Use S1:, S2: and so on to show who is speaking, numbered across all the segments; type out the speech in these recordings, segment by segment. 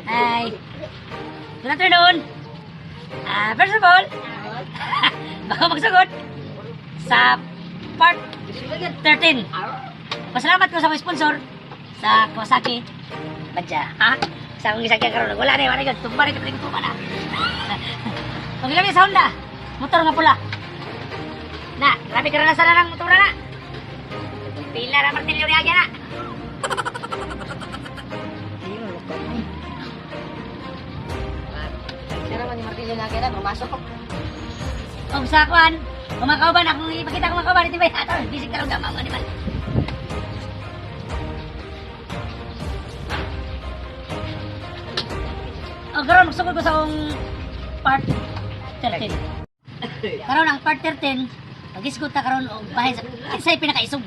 S1: Hi. Good afternoon. First of all, bago magsugod sa part 13. Pasalamat ko sa mga sponsor sa Kawasaki Badya. Ha? Sa akong gisakyan karon, wala na, wala na, tumba na, tumba na. Kung ilami sa Honda, motor nga pula. Na, grabe karanasan na ng motor na. Pila na martilyo ni Agya na.
S2: Sira man ni Martillo na kaya mamasok.
S1: Og sa kuan, kung mga kauban, akong ipakita ko mga kauban, ito ba? Ato, bisig tarong gama mga animal. O karon magsugod ko sa akong part 13. Karon ang part 13, magisgot ta karon og bahin sa kinsay pinakaisog.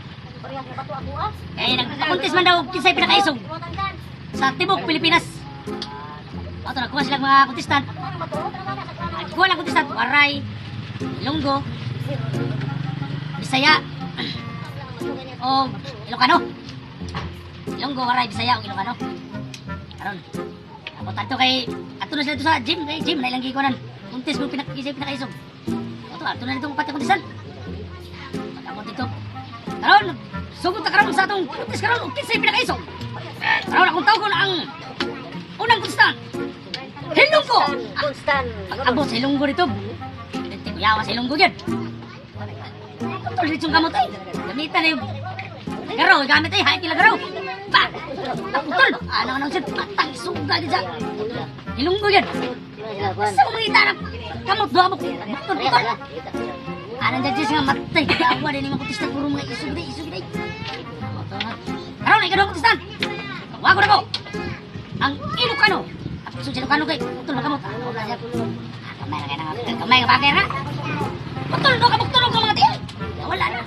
S1: Kay nagpakuntis man daw kinsay pinakaisog sa tibok Pilipinas. Ato nagkuha silang mga contestant. Nagkuha lang contestant, Waray, Ilonggo, Bisaya, o Ilocano. Ilonggo, Waray, Bisaya, o Ilocano. Karon. Ako tanto kay ato na sila dito sa gym, kay gym na ilang gikunan. Kuntis kung pinakisay pinakaisog. Ato ato na ditong pati kuntisan. Pag dito. Karon, sugod ta karon sa atong kuntis karon og kinsay pinakaisog. Karon akong tawgon ang unang contestant. Hilonggo.
S2: Constant.
S1: Pag-abot sa Ilonggo dito. Hindi ko yawa sa Ilonggo yun. Putol dito yung kamot ay. Gamitan na yung garaw, gamit ay, hay kila garaw. Pa! Putol! Ano nang siya, patang suga gid sa Ilonggo yun. Sa mga na kamot doa mo. Putol, putol. Anong judges nga matay. Yawa din yung mga kontestant. Puro mga isog day, isog day. Karon, ikaw ang kontestant. Tawagon ako. Ang Ilocano. Tapos sa Ilocano kay putol na kamot. Ano na siya? Kamay na kaya kamay nga bagay ra. Putol do ka putol ka mga tiil. Wala na.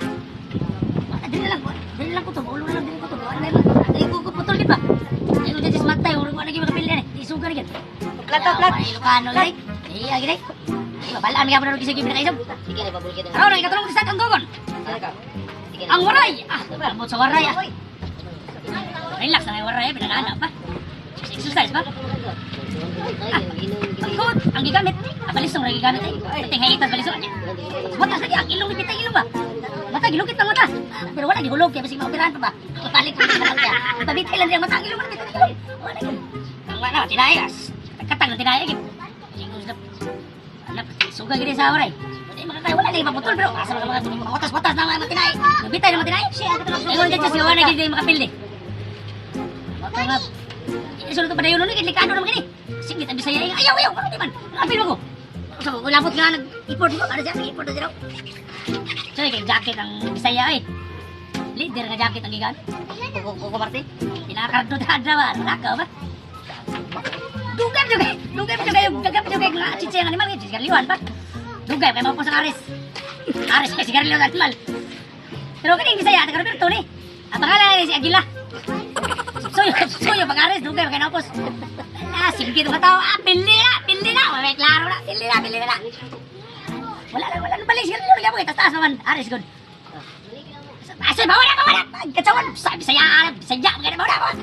S1: Wala dili lang. Dili lang putol. Ulo na lang dili putol. Wala na. Dili ko putol gid ba. Ay judges matay uro wala gyud makapili ni. Isuga na gyud.
S2: Plat, plat.
S1: Ilocano gid. Iya gid. Di ba balaan mi gapon og kisig pinakaisog.
S2: Sige na pabulkit.
S1: Karon ang ikatulong kontestant ang Gogon. Ang Waray. Ah, abot sa Waray ah. Relax na may Waray, pinanana pa. Exercise pa. Ang good, ang gigamit, ang balisong ra gigamit ay. Pating hayitas balisong. Mata sa ang ilong ni ilong ba? Mata gilukit ang mata. Pero wala gihulog kay bisig maoperahan pa ba. Balik ko sa kanya. Tabitay lang diyang mata ang ilong wala bitay ilong. Wala gyud. Ang wala tinayas. Katang ng tinaya gyud. Anak, suga gid sa Waray. Di makakaya wala gid maputol pero asa mga mga watas-watas na mga tinay. Nabitay na mga tinay. Ingon judges nga wala gid makapildi. Mata nga. Isulod ko pa dayon nun, likano naman gini. Singit ang Bisaya, ayaw, ayaw, ano di man, apil mo ko. So, ulabot nga, nag-import mo, ano siya, nag-import na siya raw. So, kay jacket ang Bisaya ay. Leader nga jacket ang gigan. Kuko, kuko, parte. Pinakardo ta na ba, nakaw ba? Dugay juga, dugay juga yung, dugay juga yung nga chiche ang animal, sigarilyohan pa. Dugay, kay mapos ang Ares. Ares, kay sigarilyo ang animal. Pero kini Bisaya, taga Roberto ni. Ang pangalan si Aguila. Suyo, suyo, pag-aris, dugay, kay napos. Ah, sige itong tao. Ah, pili na, pili na. May klaro na, pili na, pili na. Wala na, wala na balik. Sige, lulo, yabog, taas naman. Aris, good. Asa, bawa na, bawa na. Katsawan, sa Bisaya, Bisaya, maganda, bawa na, bawa.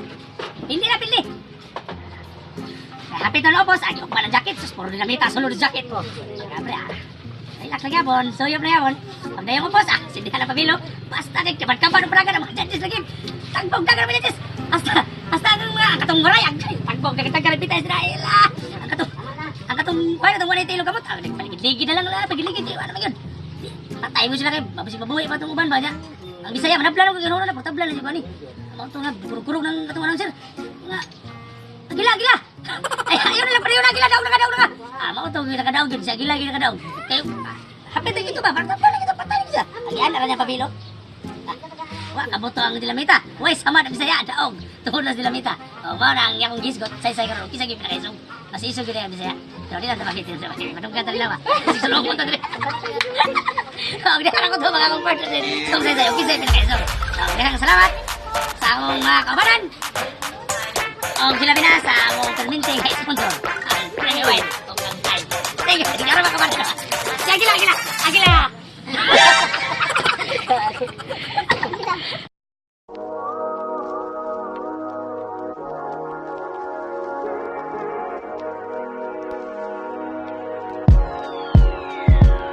S1: Pili na, pili. Hapit na lobos, ay, upa ng jacket. Sus, puro dinamita, sulod ng jacket mo. Siyempre, ah. Relax lang yabon, suyop na yabon. Pag dayong ubos, ah, sindihan na pabilo. Basta kay kaban-kaban ng praga ng mga judges lagi. Tagbog dagan ng mga judges. Hasta, hasta ang mga ang katong waray, ang tagbog dagan tagbog bitay sila ila. Ang katong wala katong wala ilog kamot. Ang nagpaligid-ligid na lang la, pagiligid wala man yun. Patay mo sila kay mabusig mabuhi pa tong uban ba niya. Ang Bisaya manabla na ganoon na portabla na siya ni. Ang to nga kurog-kurog ng katong anong sir. Nga Agila, agila. Ay, ayaw na lang pareho na, agila, daog na ka, daog na ka. Ah, mao to, gila ka daog, yun, siya, agila, gila ka daog. Kayo, hapit na ito ba? Parang tabla na ito, patay na siya. Agian na niya pabilo. Ah, wa, kabuto ang dilamita. Way, sama na Bisaya, daog. Tuhod na dilamita. O, mao na ang yakong gisgot, say-say karon, kisa gyud pinakaisog. Mas isog gyud ang Bisaya. Pero di lang tabagit, di lang tabagit. Madunggan ta nila ba? Kasi sulong mo to dili. Og diha ko to mga akong partner. So, say-say, kisa pinakaisog. So, daghang salamat sa akong mga kaubanan. Og sila na sa among perminting kay sponsor. Ang Premier Wine ug ang Tide. Thank you. Sige mga kabarkada. Sige, agila, agila. Agila.